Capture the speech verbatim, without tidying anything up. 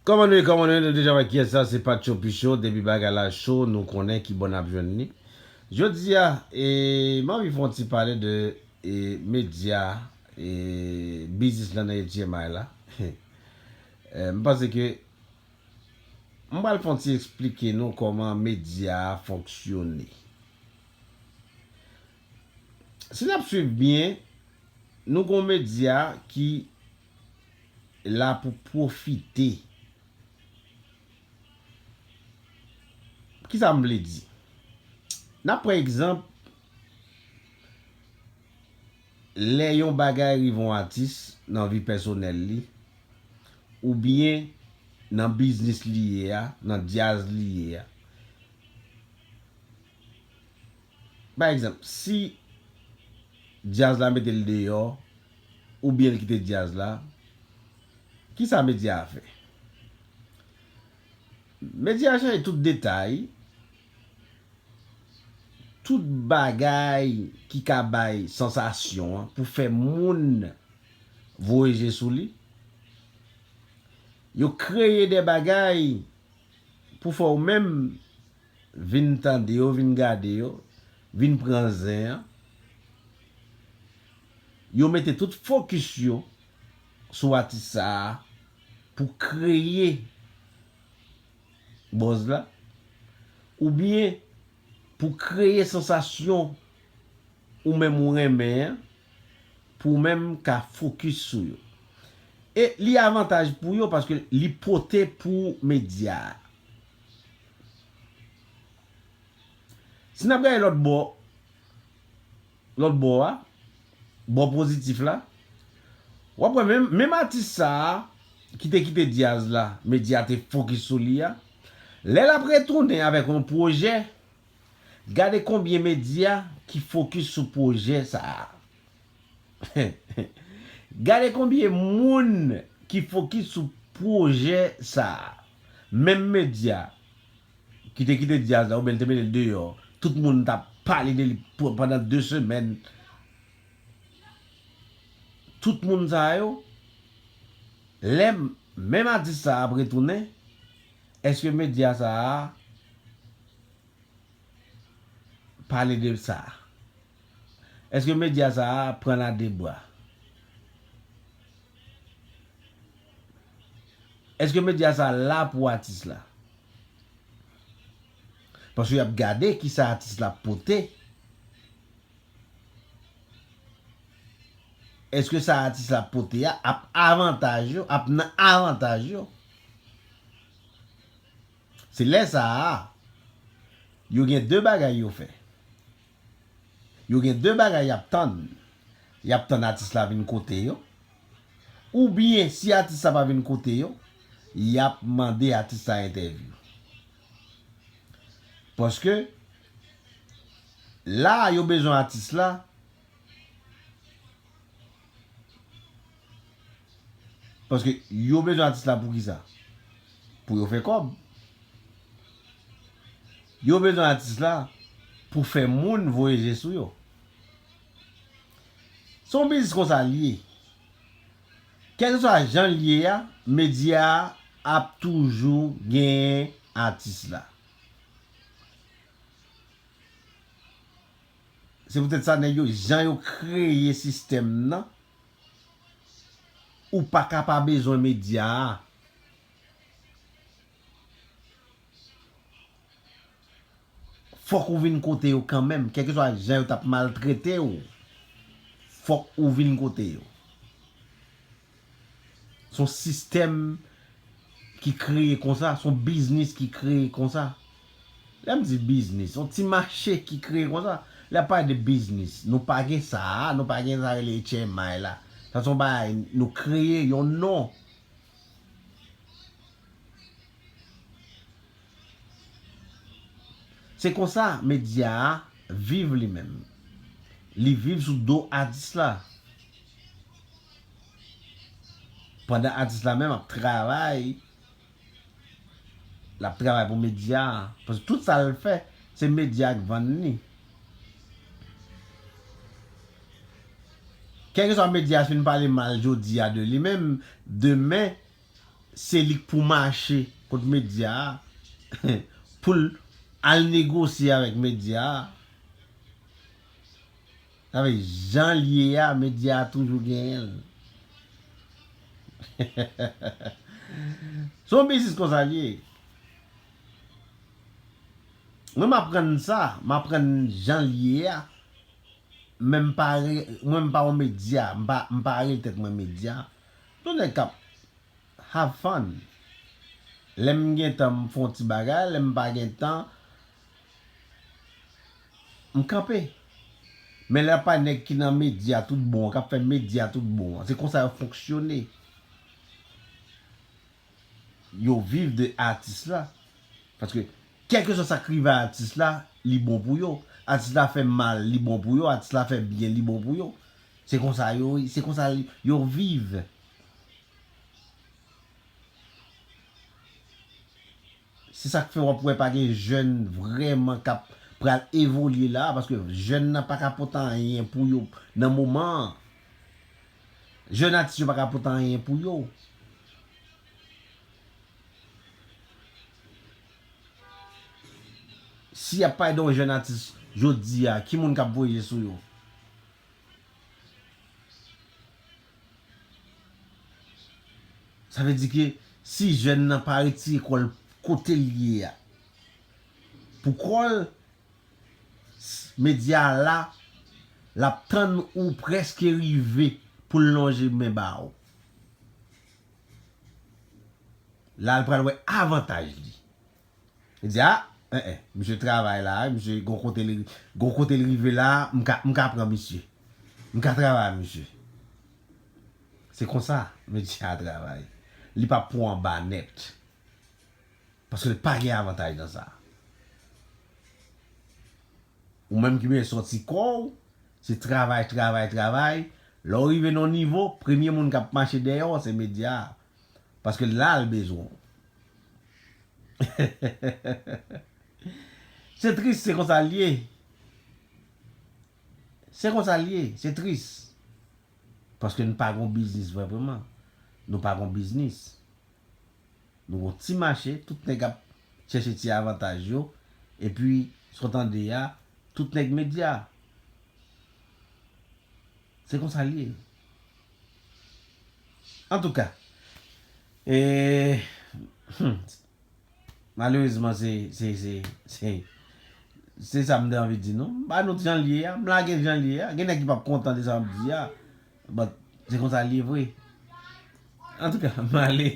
Kòman nou ye, kòman nou ye? Nou deja wè kiyès sa, se Patcho Picho. Depi bagay la cho, nou konnen ki bò n ap jwenn li. Jodi a, e, m anvi fè yon ti pale de, e, medya, e, biznis lan nan H M I la. E, m panse ke m pral fè yon ti eksplike nou kòman medya a fonksyone. Si n ap swiv byen, nou gon medya ki la pou pwofite. Kisa m vle di? N ap pran egzanp, lè yon bagay rive yon atis nan vi pèsonèl li, oubyen nan biznis li ye a, nan djaz li ye a. Pa egzanp, si djaz la mete l deyò, oubyen l kite djaz la, kisa medya a fè? Medya a chanje tout detay, tout bagay ki ka bay sansasyon an pou fè moun voye je sou li. Yo kreye de bagay pou fè w menm vin tande yo, vin gade yo, vin pran zen an. Yo mete tout fokis yo sou atis sa a pou kreye buzz la, oubyen pou kreye sansasyon ou menm ou renmen an, pou w menm ka fokis sou yo. E li avantaj pou yo paske li pote pou medya a. Si n ap gade lòt bò, lòt bò a, bò pozitif la, w ap wè menm, menm atis sa a ki te kite djaz la, medya te fokis sou li a, lè l ap retounen avèk yon pwojè, gade konbyen medya ki fokis sou pwojè sa a. Gade konbyen moun ki fokis sou pwojè sa a. Menm medya ki te kite djaz la, oubyen l te mete l deyò, tout moun t ap pale de li pou, pandan de semèn. Tout moun sa yo, lè m-, menm atis sa a ap retounen, èske medya sa a pale de sa? Èske medya sa a pran l a de bra? Èske medya sa a la pou atis la? Paske y ap gade kisa atis la pote. Èske sa atis la pote a ap avantaj yo, ap nan avantaj yo? Se lè sa a, yo gen de bagay yo fè. Yo gen de bagay y ap tann. Y ap tann atis la vin kote yo. Oubyen, si atis la pa vin kote yo, y ap mande atis la entèvyou. Paske, la a, yo bezwen atis la, Paske yo bezwen atis la pou kisa? Pou yo fè kòb. Yo bezwen atis la pou fè moun voye je sou yo. Se yon biznis konsa l ye. Kèlkeswa jan l ye a, medya a ap toujou genyen atis la. Se poutèt sa, nèg yo, jan yo kreye sistèm nan, ou pa ka pa bezwen medya a. Fòk ou vin kote yo kanmenm, kèlkeswa jan yo t ap maltrete w, fòk ou vin kote yo. Se yon sistèm ki kreye konsa, se yon biznis ki kreye konsa. Lè m di biznis, yon ti mache ki kreye konsa. Lè ap pale de biznis, nou pa gen sa a, nou pa gen sa rele H M I la. Sa se yon bagay, nou kreye yon non. Se konsa medya a viv li menm. Li viv sou do atis la. Pandan atis la menm ap travay, l ap travay pou medya a. Paske tout sa l fè, se medya a k vann li. Kèlkeswa medya a fin pale mal jodi a de li menm, demen, se li k pou mache kont medya a, pou l al negosye avèk medya a. Sa vle, jan l ye a, medya a toujou genyen l. Se yon biznis konsa l ye. Mwen, m aprann sa, m aprann jan l ye a. Men m pa re-, mwen, m pa yon medya, m pa, m pa rele tèt mwen medya. Yon nèg k ap have fun. Lè m gen tan, m fè yon ti bagay, lè m pa gen tan, m kanpe. Men lè pa nèg ki nan medya tout bon, k ap fè medya tout bon, se konsa yo fonksyone. Yo viv de atis la. Paske, kèlkeswa sa k rive a atis la, li bon pou yo. Atis la fè mal, li bon pou yo. Atis la fè byen, li bon pou yo. Se konsa yo, se konsa yo viv. Se sa k fè w ap wè pa gen jèn vrèman k ap pral evolye la, paske jèn nan pa ka pote anyen pou yo nan moman an. Jèn atis yo pa ka pote anyen pou yo. Si y ap pale de yon jèn atis jodi a, ki moun k ap voye je sou yo? Sa vle di ke si jèn nan pa retire kò l kote l ye a, pou kò l, s-, medya a la, l ap tann ou prèske rive pou l lonje men ba ou. La, l pral wè avantaj li. Li di, a, en, en, misye travay la, misye gon kote li, gon kote li rive la, m ka, m ka pran misye. M ka travay misye. Se konsa medya a travay. Li p ap pran anba nèt. Paske li pa gen avantaj nan sa. Ou menm ki bezwen sòti kò w, se travay, travay, travay. Lè w rive nan yon nivo, premye moun k ap mache dèyè w, se medya a. Paske la l bezwen w. Se tris, se konsa l ye. Se konsa l ye, se tris. Paske nou pa gon biznis vrèman. Nou pa gon biznis. Nou gon ti mache, tout nèg ap chèche ti avantaj yo. Epi, sa w tande a, tout nèg medya. Se konsa l ye. Antouka, e, hmm, malerezman, se, se, se, se, se sa m te anvi di nou. M ba nou jan l ye a, m lage l jan l ye a. Gen nèg ki p ap kontan de sa m ap di a. But, se konsa l ye vre. Antouka, m ale.